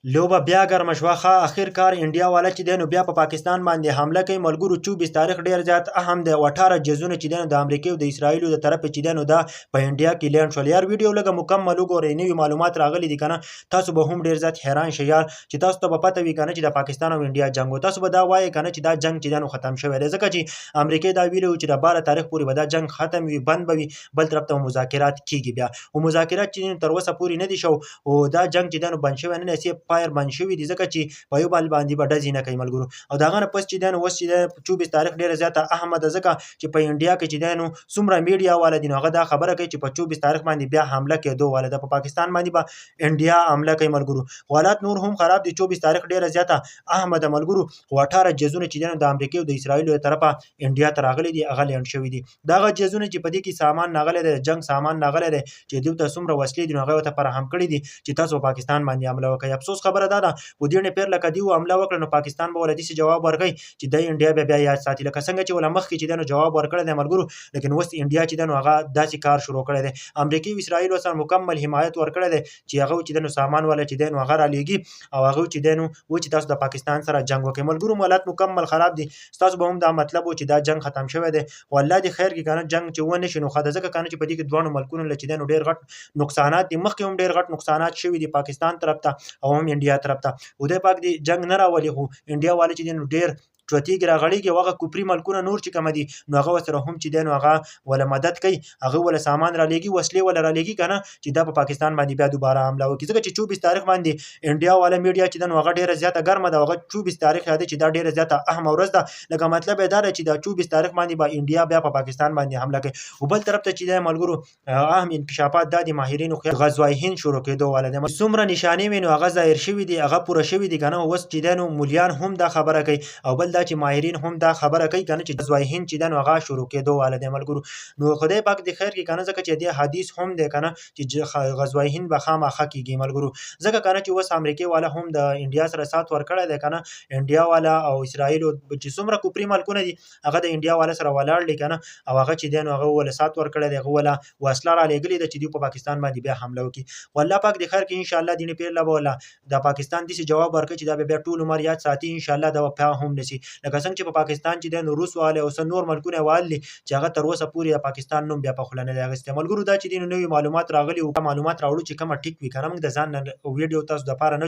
لوبه بیا ګرمه شوه. ښه اخر کار انډیا والا چې دی نو بیا په پاکستان باندې حمله کوي. ملګرو 24 تاریخ ډیر زیات اهم دی او 18 جزونه چې دی نو د امریکې او د اسراییلو د طرفه چې دی نو دا په انډیا کې لینډ شول. یار ویډیو لږه مکمل وګورئ، نوي معلومات راغلي دي کنه، تاسو به هم ډیر زیات حیران شئ یار چې تاسو ته به پته وي کنه چې د پاکستان او انډیا جنګ و، تاسو به دا وایئ کنه چې دا جنګ چې دی نو ختم شوی دی، ځکه چې امریکې دا ویلي وو چې د 12 تاریخ پورې به دا جنګ ختم وي، بند به وي، بل طرف ته مذاکرات کیږي. بیا خو مذاکرات چې دی نو تر اوسه پورې نه دي شو او دا جنګ چې دی نو بند شوی نه دی، صرف فایر بند شوي دي، ځکه چې په یو بل باندې به ډزې نه کوي ملګرو. او د هغه نه پس چې دی نو اوس چې دی 24 تاریخ ډېره زیاته اهمه ده، ځکه چې په انډیا کې چې دی نو څومره میډیا والا دي نو هغه دا خبره کوي چې په 24 تاریخ باندې بیا حمله کېدو والا ده، په پاکستان باندې به انډیا حمله کوي ملګرو. خو حالات نور هم خراب دي، 24 تاریخ ډېره زیاته اهمه ده ملګرو. خو 18 جزونه چې دی نو د امریکې او د اسراییلو له طرفه انډیا ته راغلي دي، هغه لینډ شوي دي. دغه جزونه چې په دې کې سامان راغلی دی، جنګ سامان راغلی دی چې دوی ته څومره وسلې دي نو هغه ورته فراهم کړي دي چې تاسو په پاکستان باندې حمله وکړئ. افسوس خبره دا ده خو دې نه پېر لکه دیو حمله وکړه نو پاکستان به وله داسې جواب ورکوي چې د انډیا بیا بیا یاد ساتي، لکه څنګه چې وله مخکې چې دی نو جواب ورکړی دی ملګرو. لیکن اوس انډیا چې دی نو هغه داسې کار شروع کړی دی، امریکې او اسراییل سره مکمل حمایت ورکړی دی چې هغه چې دی نو سامان والا چې دی نو هغه رالیږي او هغه چې دی نو و چې تاسو د پاکستان سره جنګ وکړئ. ملګرو حالات مکمل خراب دي، ستاسو به هم دا مطلب و چې دا جنګ ختم شوی دی، خو الله دې خیر کړي کنه جنګ چې ونه شي نو ښه ده، ځکه کنه چې په دې کې دواړو ملکونو له چې دی نو ډېر غټ نقصانات دي، مخکې هم ډېر غټ نقصانات شوي دي پاکستان طرف ته او هم انډیا طرف ته. خدای پاک دې جنګ نه راولي، خو انډیا والا چې دی نو ډېر چوتیږي راغړیږي او هغه کوپري ملکونه نور چې کوم دي نو هغه ورسره هم چې دی نو هغه وله مدد کوي، هغه وله سامان رالیږي، وسلې وله رالیږي که نه چې دا په پاکستان باندې بیا دوباره حمله وکړي. ځکه چې 24 تاریخ باندې انډیا والا میډیا چې ده نو هغه ډېره زیاته ګرمه ده، هغه 24 تاریخ یادوي چې دا ډېره زیاته اهمه ورځ ده، لکه مطلب یې دا دی چې دا 24 تاریخ باندې به انډیا بیا په پاکستان باندې حمله کوي. خو بل طرف ته چې دی ملګرو اهم انکشافات دا دي، ماهرینو خیال غزوه هند شروع کېدو والا دی، څومره نشانې وې نو هغه ظاهر شوي دي، هغه پوره شوي دي که نه. اوس چې دی نو مولیان هم دا خبره کوي او بل دا چې ماهرین هم دا خبره کوي که نه چې غزوه هند چې دی نو هغه شروع کېدو والا دی ملګرو. نو خدای پاک دې خیر کړي که نه، ځکه چې دې حدیث هم دی که نه چې غزوه هند به خامخا کېږي ملګرو، ځکه که نه چې اوس امریکې والا هم د انډیا سره سات ورکړی دی که نه، انډیا والا او اسراییل چې څومره کوپري ملکونه دي هغه د انډیا والا سره ولاړ دي که نه، او هغه چې دی نو هغه وله سات ورکړی دی، هغه وله وسله رالیږلې ده چې دوی په پاکستان باندې بیا حمله وکړي. خو الله پاک دې خیر کړي ان شاء الله. دیني پیر له به وله د پاکستان داسې جواب ورکړي چې دا به بیا ټول عمر یاد ساتي ان شاء الله، دا به بیا هم نسی، لکه څنګه چې په پاکستان چې دی نو روس والي او څه نور ملکونه والي چې هغه تر اوسه پورې د پاکستان نوم بیا په خوله نه دی اخیستی. ملګرو دا چې دی نو نوي معلومات راغلي وو، معلومات راوړو چې کومه ټیک وي که نه، موږ د ځان نه ویډیو تاسو دپاره نه